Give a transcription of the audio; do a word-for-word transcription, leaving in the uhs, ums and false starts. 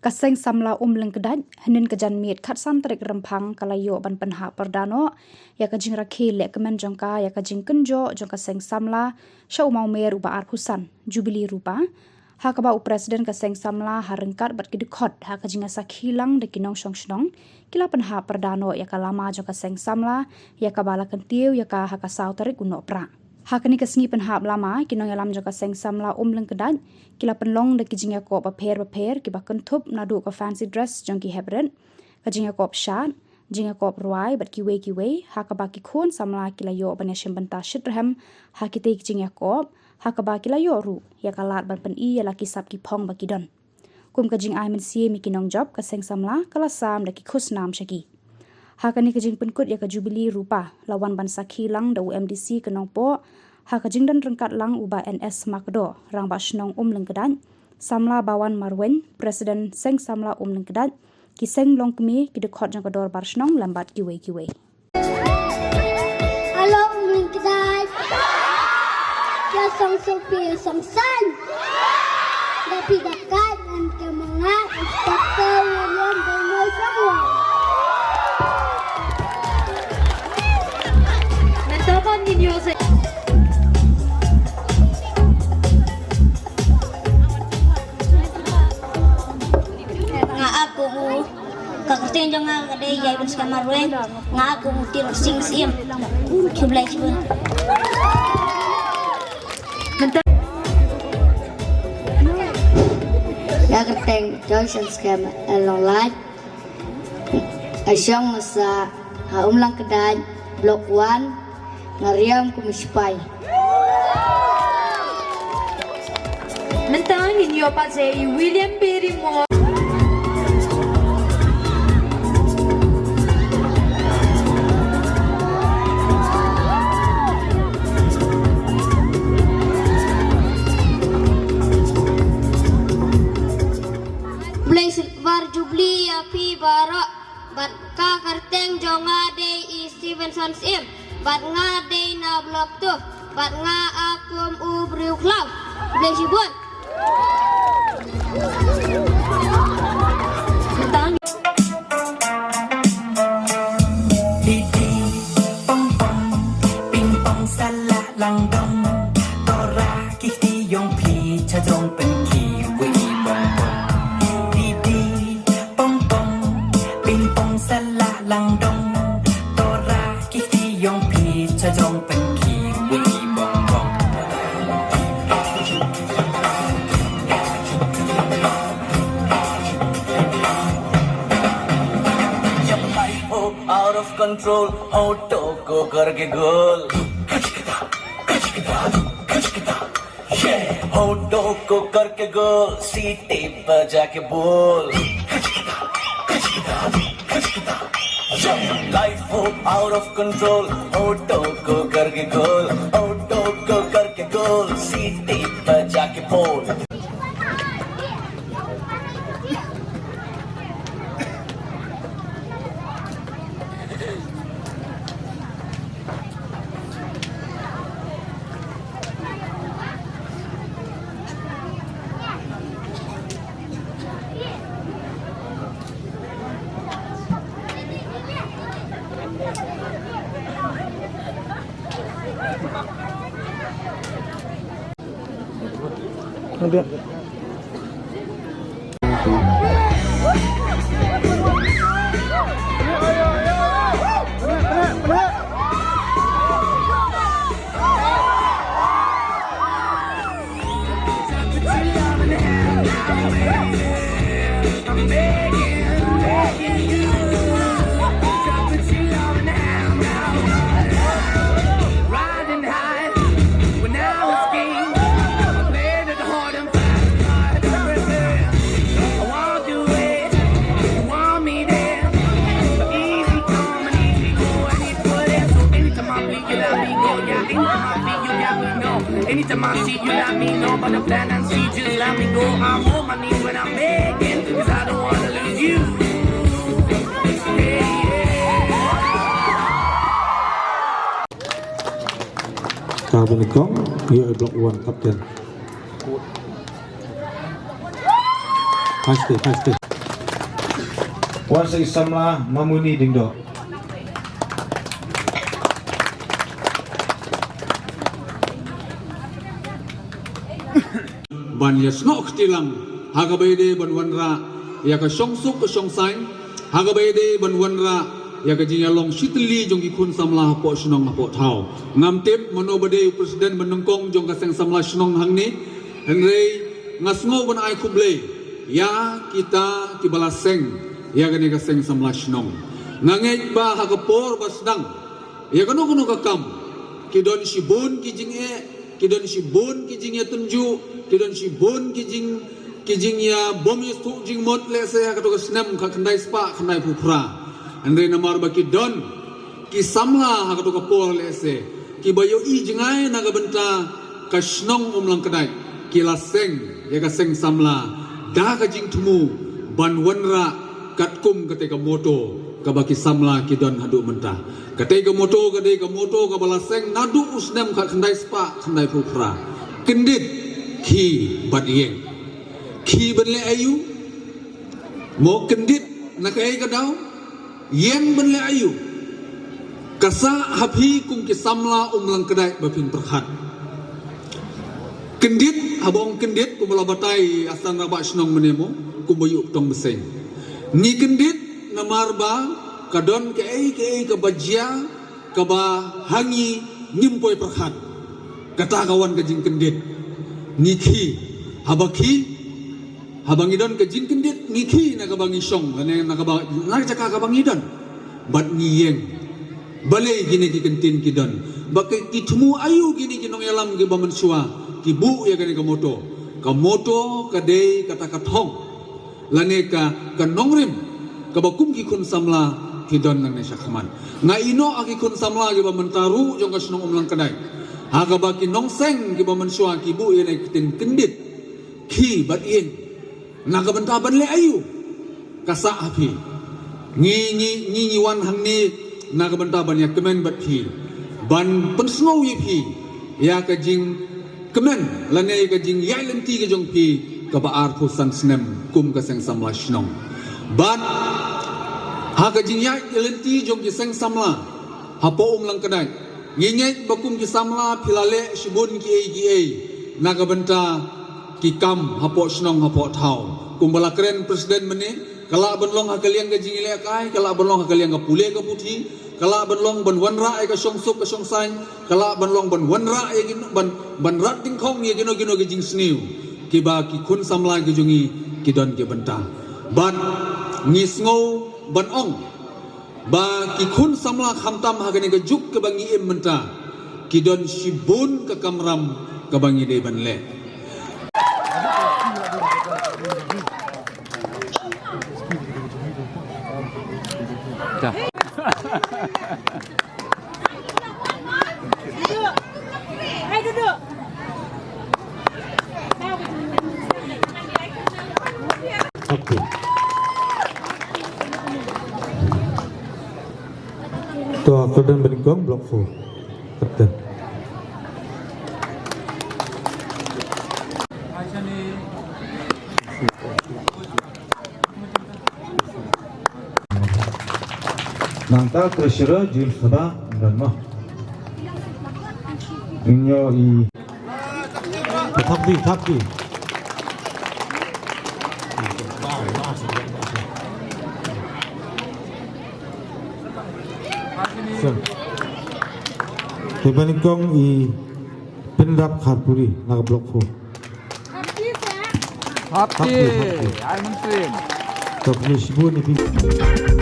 Seng samla Umlyngkdait, hynnin ka janmiet khatsan tarik Rymphang ka la ïoh ban pynhap pyrda noh ïa ka jingrakhe lehkmen jong ka ïa ka jingkynjoh jong ka seng samla sha u Mawmer uba arphew san, Jubilee Rupa, ha kaba u president ka seng samla ha ryngkat bad ki dkhot ha ka jingïasakhi lang da ki nongshong shnong ki la pynhap pyrda noh ïa ka lama jong ka seng samla ïa kaba la kyntiew ïa ka ha ka saw tarik u Nohprah. Ha kane ka sngi pynhap lama, ki nongïalam jong ka seng samla Umlyngkdait ki la pynlong da ki jingïakop bapher bapher kiba kynthup naduh ka fancy dress jong ki heprit, ka jingïakop shad, jingïakop rwai bad kiwei kiwei, ha kaba ki khun samla ki la ïoh ban ïashim bynta shitrhem ha kitei ki jingïakop, ha kaba ki la ïoh ruh ïa ka lad ban pyni ïa la ki sap ki phong ba ki don. Kum ka jingai mynsiem ïa ki nongjop, ka seng samla ka la sam da ki khusnam sha ki. Ha kane ka jingpynkut ïa ka Jubilee Rupa la wan ban sakhi lang da u M D C ka Nongpoh ha ka jingdon ryngkat lang u Bah N S Makdo, Rangbah Shnong Umlyngkdait, samla Bawan Marwein, president seng samla Umlyngkdait, ki seng longkmie, ki dkhot jong ka dorbar shnong lem bad kiwei kiwei. Alo Umlyngkdait. Ïa song song phi ïa song san. Da phi da kat ngan kemanga Inspector William Benoy Songwon. Mentobon ngin ïoh se. Nga ap u Ka kyrteng jong nga ka dei Ïaibynskhem Marwein, nga kum u Tir Sing Syiem. Khublei shibun. Ka kyrteng Joyce Skhem Longlait. Nga shong masa ha Umlyngkdait, Block one. Nga riam kum u sipai. Mynta ngin ïoh pat sa ïa i William Barrymore. Blei Silver Jubilee ïa phi baroh. Bad ka kyrteng jong nga dei i Stevenson Syiem. Bad nga dei na Block two. Bad nga ap kum u briew khlaw. Blei shibun. Didi pong pong, ping pong sa la lang dong. Tora ki kti jong phi cha jrong pynkhih wei bong bong. Didi pong pong, ping pong sa la lang dong. Tora ki kti jong phi cha jrong pynkhih wei bong bong. Jab life ho out of control, ho to ko karke gol. ये होठों को करके गोल, सीटी बजा के बोल। लाइफ हो आउट ऑफ कंट्रोल, होठों को करके गोल, होठों को करके गोल, सीटी बजा के बोल। Anytime I see you, let me know about the plan and see, just let me go. I'm on my knees when I'm begging, 'cause I don't wanna lose you. Hey, yeah. Ka bun kong, ïa Block one captain. Five stay, five stay. Wan sa i samla Mamuni Diengdoh. Ban ïasnoh kti lang ha kaba ïadei ban wanrah ïa ka shongsuk ka shongsaiñ, ha kaba ïadei ban wanrah ïa ka jingïalong shitylli jong ki khun samla hapoh shnong hapoh thaw. Ngam tip mano ba dei u president ba nyngkong jong ka seng samla shnong hangne, hynrei nga sngew ban ai khublei ïa kita kiba la seng ïa kane ka seng samla shnong. Nga ngeit ba ha ka por ba sdang ïa kano kano ka kam, ki don shibun ki jingeh, ki don shibun ki jingïatynjuh, ki don shibun ki jing, ki jingïabym ïathuh jingmut lehse ha kato ka snem khatkhyndai spah khyndaiphew phra. Hynrei namar ba ki don ki samla ha kato ka por lehse kiba ïohi jngai na ka bynta ka shnong Umlangkdait, ki la seng ïa ka seng samla da ka jingthmu ban wanrah katkum katei ka motto kaba ki samla ki don haduh mynta. Katei ka motto ka dei ka motto kaba la seng naduh u snem khatkhyndai spah khyndaiphew phra. Kyndit, khie bad ïeng. Khie ban leh aïu? Mo, kyndit na kaei ka daw? Ïeng ban leh aïu? Ka sah ha phi kum ki samla Umlangkdait ba phin pyrkhat. Kyndit, haba ong kyndit kumba la batai i San Rabah Shnong mynne mo, kumba ïuh tong bseiñ. Ngi kyndit namar ba ka don kaei kaei kaba jia kaba ha ngi ngim poi pyrkhat. Kata ka wan ka jingkyndit. Ngi khie, haba khie, haba ngi don ka jingkyndit ngi khie na kaba ngi shong, lane na kaba, na ka jaka kaba ngi don. Bad ngi ïeng. Balei kine ki kyntien ki don? Ba ki, ki thmu aïu kine ki nongïalam kiba mynshuwa ki buh ïa kane ka motto? Ka motto ka dei kata ka thong lane ka, ka nongrim kaba kum ki khun samla ki don nangne shakhmat. Nga ïehnoh ha ki khun samla kiba mynta ruh jong ka shnong Umlangkdait, ha kaba ki nongseng kiba mynshuwa ki buh ïa kane ka ktien kyndit, khie bad ïeng. Na ka bynta ban leh aïu? Ka sah ha phi. Ngi, ngi, ngi, ngi wan hangne na ka bynta ban ïakmen bad phi, ban pynsngew ïa phi ïa ka jingkmen lane ka jingïaid lynti ka jong phi kaba arphew san snem kum ka seng samla shnong. Bad ha ka jingïaid lynti jong ki seng samla hapoh Umlangkdait, ngi ngeit ba kum ki samla phi la leh shibun kiei kiei na ka bynta ki kam hapoh shnong hapoh thaw. Kumba la kren president mynne, ka lah ban long ha ka liang ka jingïalehkai, ka lah ban long ha ka liang ka pule ka puthi, ka lah ban long ban wanrah ïa ka shongsuk ka shongsaiñ, ka lah ban long ban wanrah ïa ki, ban, ban rat dyngkhong ïa kino kino ki jingsniew kiba ki khun samla ki jong ngi ki don ki bynta. Bad ngi sngew ban ong ba ki khun samla khamtam ha kane ka juk kaba ngi im mynta, ki don shibun ka kamram kaba ngi dei ban leh. Thap kti. To, Captain Beninkong, Block four. Captain. Nangta Treasurer James Thabah, ngan mo. Nyo i. Thap kti, thap kti. Sir. Te Beninkong i Pynrap Kharpuri na ka Block four. Thap kti, thap kti. Ai mynsiem. To, khublei shibun ïa phi.